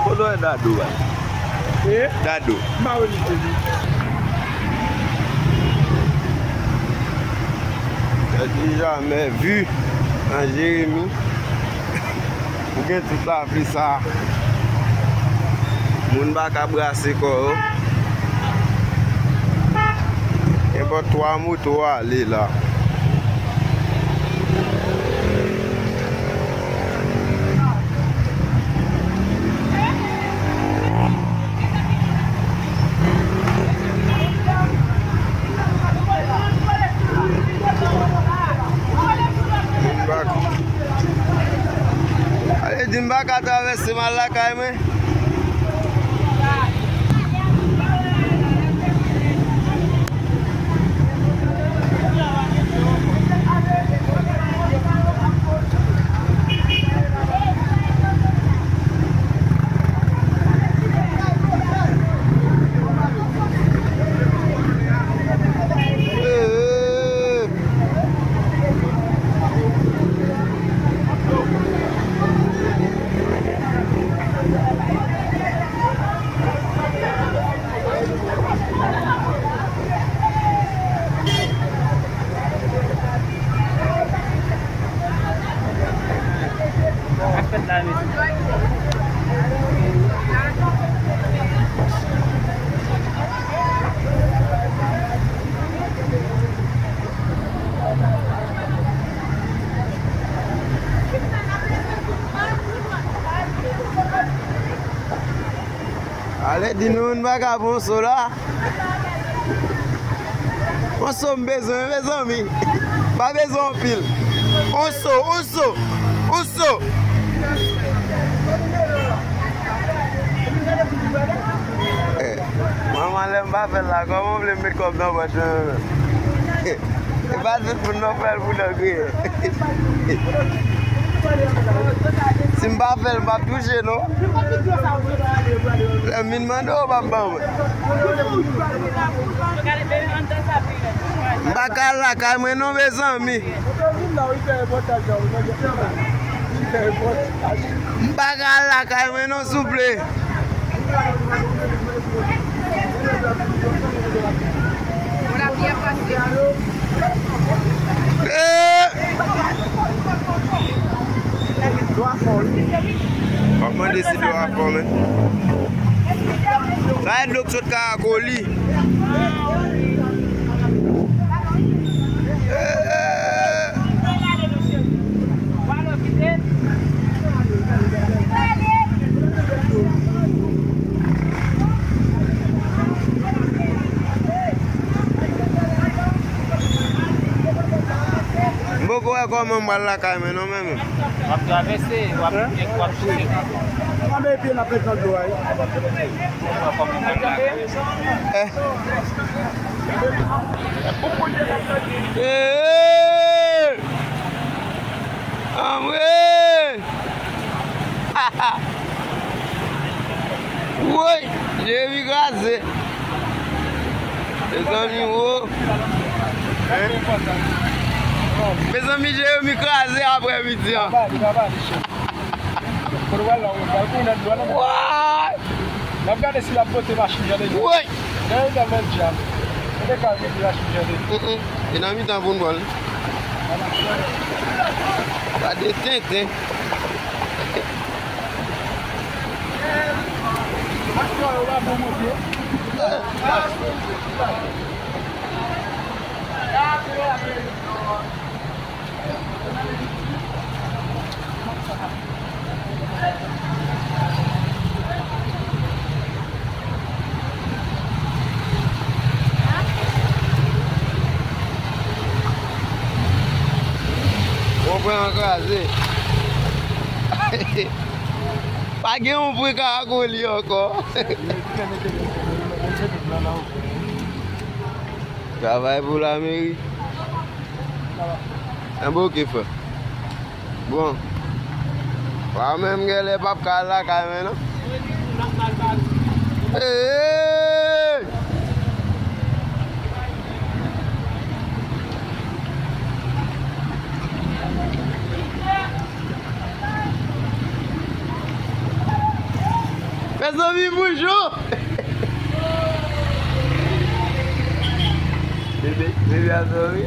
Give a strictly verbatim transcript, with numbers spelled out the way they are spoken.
Kote w wè Dadou a? Eh? Dadou. M pa wè misye, non. T'as jamais vu en Jérémie. Ou gen tout lapli sa. Moun pa ka brase kò yo. Gen bò twa moto ale la. Ale di m pa ka travèse m al lakay mwen. Ale di nou, nou pa ka pran yon so la. Yon so m bezwen, mezanmi. Pa bezwen anpil. Yon so, yon so, yon so. Eh, manman, lè m pa fè l la, kòman w vle m met kòb nan pòch mwen menm? E pa tout moun non fè l pou nan griyen. Si m pa fè l, m p ap touche non. Lè m vin mande w, w p ap ban mwen. M pa ka al lakay mwen non, mezanmi. M pa ka al lakay mwen non, souple. Eh! W ap mande si dlo a fò, men. Sa e dlo k sot Karako li. Eh! M poko wè kòman m pral lakay mwen non, menm. W ap travèse, w ap, w ap touche. Mwen men epi n ap met nan dlo a, wi. Ou wè kòman m pral lakay. Eh. Eh. Anmwe! Woy! Jeremi kraze! Mezanmi, wo! Mezanmi, Jeremi kraze aprè midi an. Woy! N ap gade si l ap pote machin jan de. Woy! Dèyè l tèlman djab. Mete kal mete la sou jède. Mm, mm. E nan mitan pou n pran l. Gade tenten. Ou pran an kraze. Pa gen yon pwen ka akoli ankò. Travay pou lameri. Enben oke frè. Bon. Wa menm genlè p ap ka al lakay mwen non. Hey! Mezanmi, bonjou! Bebe, bebe a dòmi.